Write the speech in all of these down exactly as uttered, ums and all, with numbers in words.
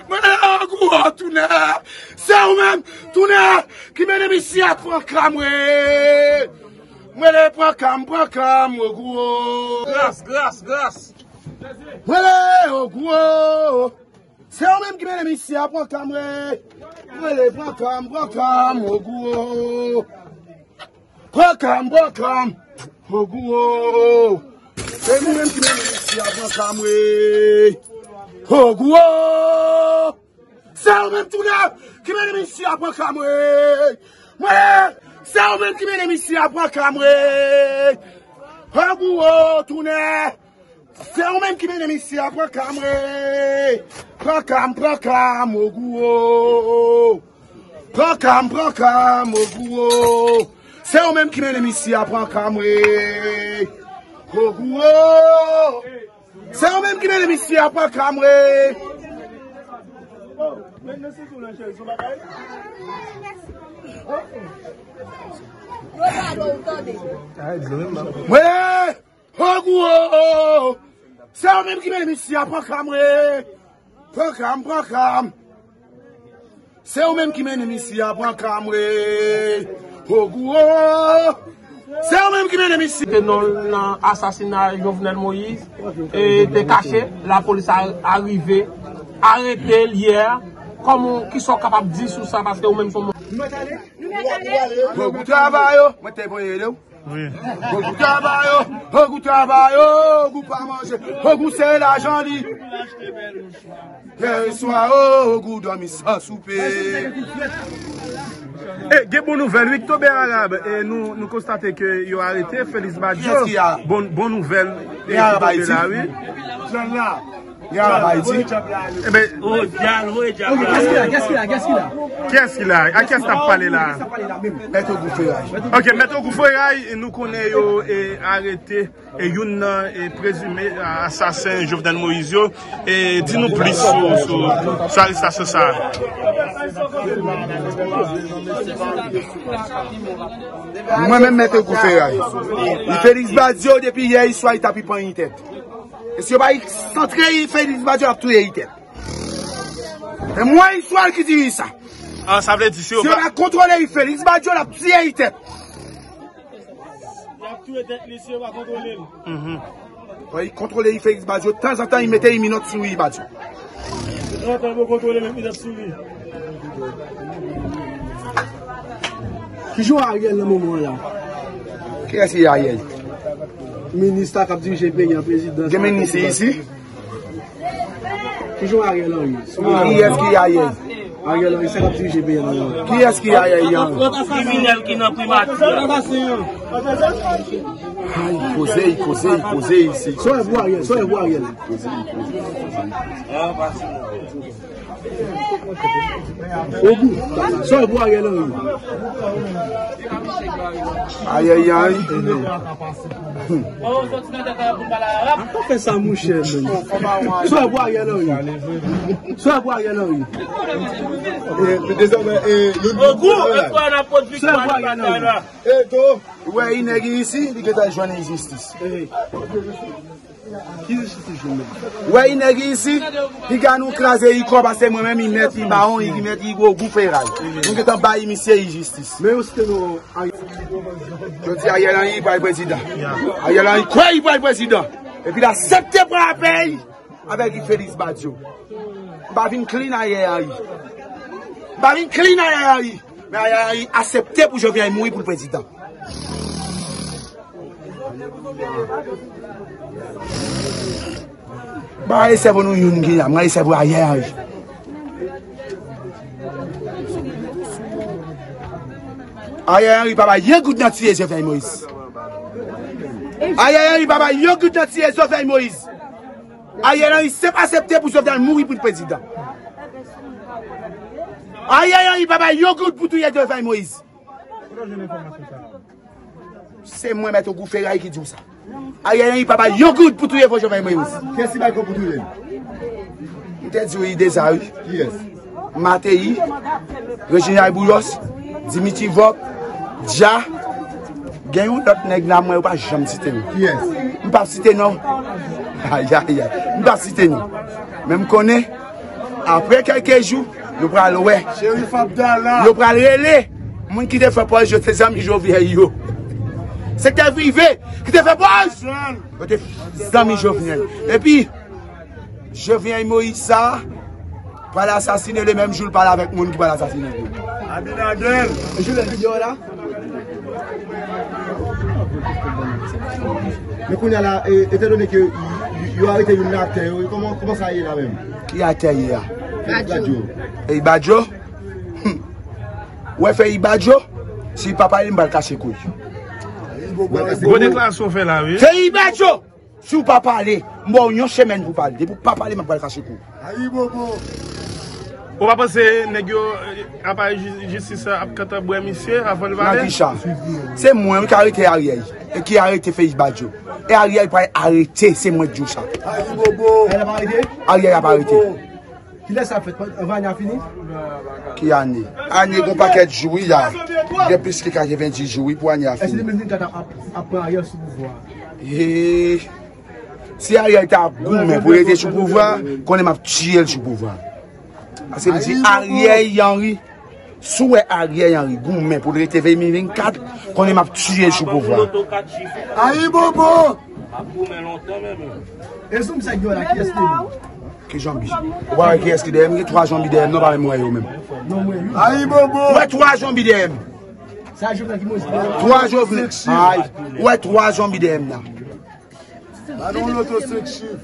Mwen le Ogou o, Tounè. Se ou menm, Tounè, ki mennen misye a pran ka m wi. Mwen le pran ka m, pran ka m, Ogou o. Gras, gras, gras. Mwen le Ogou o. Se ou menm ki mennen misye a pran ka m wi. Mwen le pran ka m, pran ka m, Ogou o. Pran ka m, pran ka m, Ogou o. Se nou menm ki mennen misye a pran ka m wi. Ogou o. Se ou menm, Tounè, ki mennen misye a pran ka m wi. Mwen, se ou menm ki mennen misye a pran ka m wi. Ogou o, Tounè. Se ou menm ki mennen misye a pran ka m wi. Pran ka m, pran ka m, Ogou o. Pran ka m, pran ka m, Ogou o. Se ou menm ki mennen misye a pran ka m wi. Ogou o. Se ou menm ki mennen misye a pran ka m wi. Mwen, Ogou o. Se ou menm ki mennen misye a pran ka m wi. Pran ka m, pran ka m. Se ou menm ki mennen misye a pran ka m wi. Ogou o. Se ou menm ki mennen misye. Te non nan asasina Jovenel Moïse e te kache, lapolis a arive, arete l yè. Kòman, kisa w kapab di sou sa, paske ou menm se yon moun. Ogou travay yo, mwen te voye yo. Wi. Ogou travay yo, Ogou travay yo, Ogou pa manje, Ogou se lajan li. Yè swa, Ogou dòmi san soupe. E, gen bon nouvèl, wi, k tonbe Arab. E nou, nou konstate ke yo arete Félix Badio. Kiyès ki a? Bon, bon nouvèl, e, ki tonbe la, wi. Gen Arab Ayiti. Ebe, kiyès ki la? Kiyès ki la? Kiyès ki la? A kiyès n ap pale la? Mèt Ogou Feray. Ok, Mèt Ogou Feray, nou konnen yo, e, arete, e, youn nan, e, prezime asasen Jovenel Moïse yo. E, di nou plis sou, sou, sou arestasyon sa a. Mwen menm, Mèt Ogou Feray. Li Félix Badio depi yè swa, li t ap panyen tèt. E si yo pa santre Félix Badio, l ap touye tèt. E mwen, Iswal ki diri sa. Ah, sa vle di si yo pa kontwole Félix Badio, l ap tiye tèt. Y ap touye tèt li si yo pa kontwole l. Mhm. Wè, li kontwole Félix Badio, tanzantan li mete minòt sou Badio. Tanzantan yo kontwole l, minòt sou li. Ki jan Ariel nan moman an la? Kiyès ki Ariel? Minis la k ap dirije peyi an, prezidans la. Gen minis isi? Ki jan Ariel Henry? Kiyès ki Ariel? Ariel Henry, sa k ap dirije peyi an nan moman an. Kiyès ki Ariel Henry? Kriminèl ki nan primati a. Ay, koze, koze, koze isi. Sa w wè pou Ariel, sa w wè pou Ariel. Ogou, sa w wè pou Ariel Henry? Ariel Henry. Ankò fè sa, monchè, menm. Sa w wè pou Ariel Henry? Sa w wè pou Ariel Henry? Ogou, e kwa n ap pot viktwa nan batay la? Ou wè, i nèg isi, li gentan jwenn enjistis. Ki jistis li jwenn menm? Ou wè, i nèg isi, li ka nou kraze i kò, paske mwen menm, i mèt, i bawon, i mèt, i Ogou Feray. Nou gentan bay misye enjistis. Men yo site nou. Yo di Ariel Henry pral prezidan. Ariel Henry kwè li pral prezidan. Epi l aksepte pran lapèy avèk Félix Badio. M pa vin clean Ariel Henry. M pa vin clean Ariel Henry. Men Ariel Henry aksepte pou Jovenel mouri pou l prezidan. Ba esèvo nou youn ki la, mwen esèvo Ariel Henry. Ariel Henry pa bay yon goud nan tiye Jovenel Moïse. Ariel Henry pa bay yon goud nan tiye Jovenel Moïse. Ariel Henry se pa aksepte pou Jovenel mouri pou l prezidan. Ariel Henry pa bay yon goud pou touye Jovenel Moïse. Se mwen, Mèt Ogou Feray, ki di w sa. Ariel Henry pa bay yon goud pou touye Jovenel Moïse. Kiyès ki bay kòb pou touye l? M te di w li deja, wi. Kiyès? Matei, Reginald Boulos, Dimitri Vorbe, Dja. Gen yon lòt nèg la, mwen, yo pa janm site non. Kiyès? M p ap site non. Ayayay. M p ap site non. Men m konnen Apre kèlke jou, nou pral wè. Cherif Abdallah. Yo pral rele moun ki te fè pòz yo, se zanmi Jovenel yo. Se te vive ki te fè pòz. Yo te zanmi Jovenel. Epi, Jovenel Moïse sa pral asasine le menm jou l pale avèk moun ki pral asasine l. Abinader. Jouvèl videyo la. Men kounye a la, e, etandone ke y- y- yo arete youn nan aktè yo, kòman, kòman sa ye la menm? Ki aktè ye a? Badio. Badio. E Badio? Hm. Ou wè fè Badio? Si papa li m pral kache kou. Gwo deklarasyon w fè la, wi. Fè Badio! Si w pa pale, m ba w yon semèn pou pale. Depi w pa pale, m ap pral kache kou. Ayibobo! Ou pa panse nèg yo, eh, aparèy ji- jistis la ap kantan bwè misye avan l pale? Nan ki sa? Se mwen wi ki arete Ariel. E ki arete Feyis Badio. E Ariel pa arete, se mwen ki di w sa. Ayibobo! Ariel ap arete? Ariel ap arete. Kilè sa fèt? Anvan ane a fini? Ki ane? Ane gon pakèt jou wi la. Gen plis ke katrevenndis jou wi pou ane a fini. Èske de mil vennkat ap, ap, ap pran Ariel sou pouvwa? He. Si Ariel ta goumen pou rete sou pouvwa, konnen m ap tiye l sou pouvwa. Paske m di Ariel Henry, si w wè Ariel Henry goumen pou l rete de mil vennkat, konnen m ap tiye l sou pouvwa. Ayibobo! E zanmi sa k gen la, kiyès li ye? Ki zanmi? Ou pa wè kiyès ki dèyè m? Gen twa zanmi dèyè m, non, pa menm wè yo menm. Ayibobo! Ou wè twa zanmi dèyè m? Sa Jovenel ki monte. Twa Jovenel. Ay, ou wè twa zanmi dèyè m nan. Ba nou loto senk chif.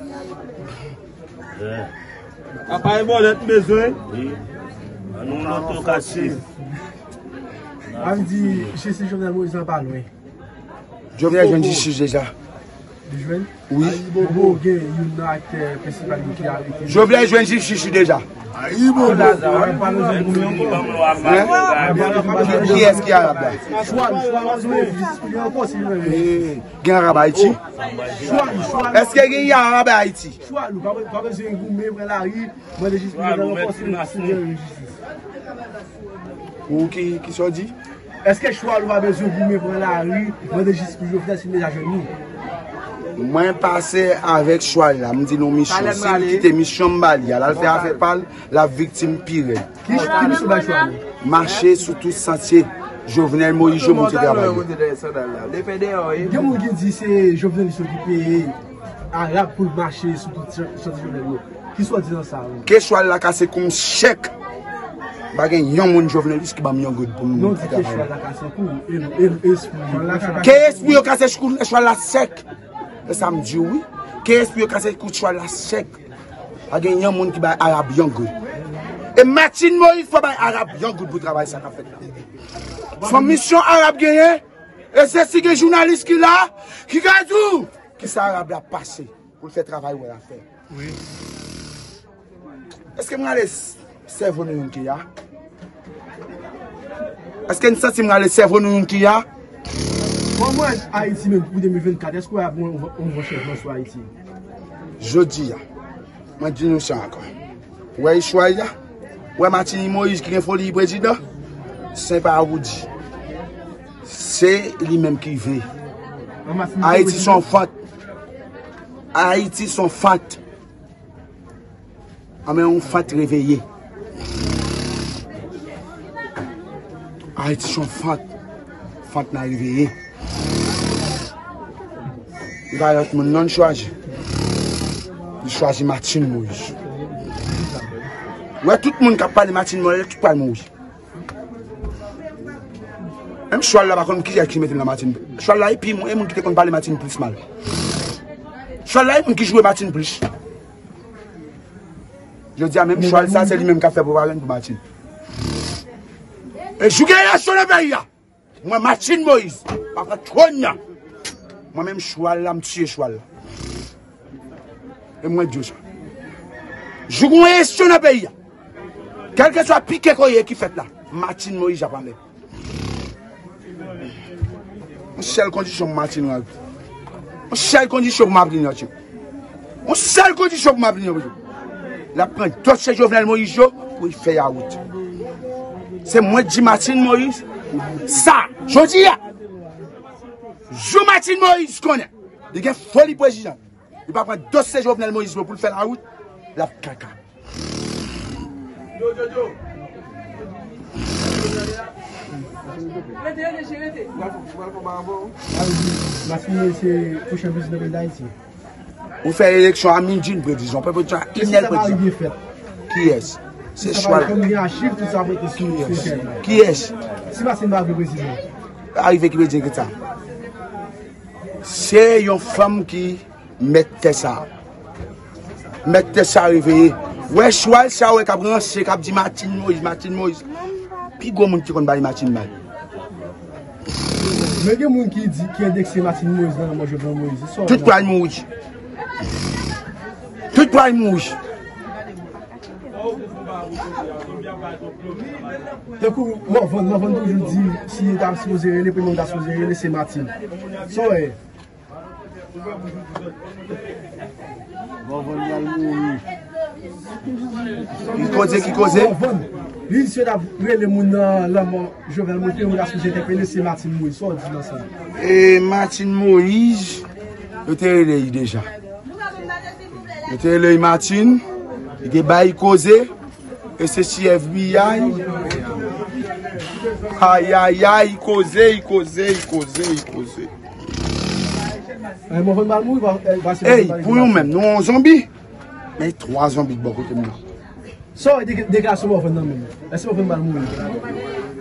Apa e bòlèt bezwen? Wi. Ba nou loto kat chif. Ann di, jistis Jovenel Moïse lan pa lwen. Jovenel jwenn jistis deja. Li jwenn? Wi. Bon, gen youn nan aktè prensipal yo ki arete. Jovenel jwenn jistis li deja. Ayibobo! Hein? Kiyès ki arab la? Chwal, Chwal, w ap jwenn jistis pou li ankò si li vle. Eh, gen arab Ayiti? Chwal, Chwal. Èske gen arab Ayiti? Chwal, ou pa, pa bezwen goumen pran lari, mande jistis pou li ankò si li vle jistis. Ou ki, ki sa w di? Èske Chwal ou pa bezwen goumen pran lari, mande jistis pou Jovenel si l deja jwenn li? Mwen pase avèk Chwal la, m di l yon misyon. Si l kite misyon m ba li a, l al fè afè pa l, l ap viktim pi rèd. Ki, ki misyon bay Chwal la? Mache sou tout santye Jovenel Moïse yo monte travay yo. Gen moun ki di se Jovenel yo ki peye Arab pou l mache sou tout santye Jovenel yo. Ki sa w di nan sa, wi? Ke Chwal la kase kou m sèk. Pa gen yon moun Jovenelis ki ban m yon goud pou m travay. Non, di ke Chwal la kase kou, e, e, espri yo. Ke espri yo kase kou Chwal la sèk. E sa m di w, wi. Ke espri yo kase kou Chwal la sèk. Pa gen yon moun ki bay Arab yon goud. E Martine Moïse fò bay Arab yon goud pou travay sa k ap fèt la. Se yon misyon Arab genyen. E se si gen jounalis ki la, ki ka di w kisa Arab la pase. Pou l fè travay wè l ap fè. Wi. Èske m rale s- sèvo nou youn ki a? Èske n santi m rale sèvo nou youn ki a? Kòman Ayiti menm pou de mil vennkat, èske w ap gen yon, yon bon chanjman sou Ayiti? Jodi a, mwen di nou sa ankò. Wè Ichway la, wè Martine Moïse ki gen foli prezidan, se pa Roody. Se li menm ki vle. Ayiti se yon fant. Ayiti se yon fant. Anben yon fant reveye. Ayiti se yon fant. Fant nan reveye. Li pa lòt moun non l chwazi. Li chwazi Martine Moïse. Wè tout moun k ap pale Martine Moïse, tout pral mouri. Menm Chwal la pa konn kiyès ki mete l nan Martine. Chwal la e pi moun, e moun ki te konn pale Martine plis mal. Chwal la e moun ki joure Martine plis. Jodi a menm Chwal sa se li menm k ap fè pwopagann pou Martine. E jou gen eleksyon nan peyi a, mwen Martine Moïse pa pran twòn nan. Mwen menm Chwal la m tiye Chwal la. E mwen di w sa. Jou gen eleksyon nan peyi a, kèlkeswa pike koye ki fèt la, Martine Moïse ap anlè. Yon sèl kondisyon pou Martine Moïse. Yon sèl kondisyon pou Martine Moïse. Yon sèl kondisyon pou Martine Moïse. L ap pran dosye Jovenel Moïse yo pou l fè yawout. Se mwen k di Martine Moïse sa jodi a. Jou Martine Moïse konnen li gen foli prezidan. Li pa pran dosye Jovenel Moïse pou l fè lawout, l ap kaka. Martine se pwochen prezidan peyi Dayiti. Ou fè eleksyon a midi, n predizyon. Pèp yo di a inè, predizyon. Kiyès? Se chwa l. Kiyès? Kiyès? Si Martine pa vle prezidan. Arive ki prezidan ki sa? Se yon fanm ki mèt tè sa. Mèt tè sa reveye. Wè chwal sa wè k ap ranse, k ap di Martine Moïse, Martine Moïse. Pi gwo moun ki konn bay Martine mal. Men gen moun ki di, ki endekse Martine Moïse nan lanmò Jovenel Moïse. Tout pral mouri. Tout pral mouri. Tankou Morvan, Morvan toujou di, si yo ta sipoze rele, premye moun ta sipoze rele, se Martine. Sa w wè? Morvan pral mouri. Ki koze, ki koze? Morvan. Li di si yo ta rele moun nan lanmò Jovenel Moïse, premye moun ta sipoze entèpele, se Martine Moïse. Sa w di nan sa? E Martine Moïse, yo te rele li deja. Yo te rele li Martine, li te bay koze, e se si F B I. Ayayay, koze, koze, koze, koze. Ey, pou nou menm, nou yon zonbi. Men twa zonbi bò kote m nan. Sa w deklarasyon Morvan nan menm? Èske Morvan pral mouri?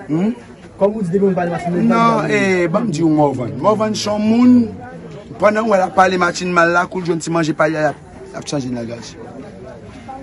Hmm? Kòm ou di depi moun pale Martine nan. Non, eh, ban m di w Morvan. Morvan se yon moun, pandan w wè l ap pale Martine mal la, kou l jwenn ti manje pa l, l ap, l ap chanje langaj.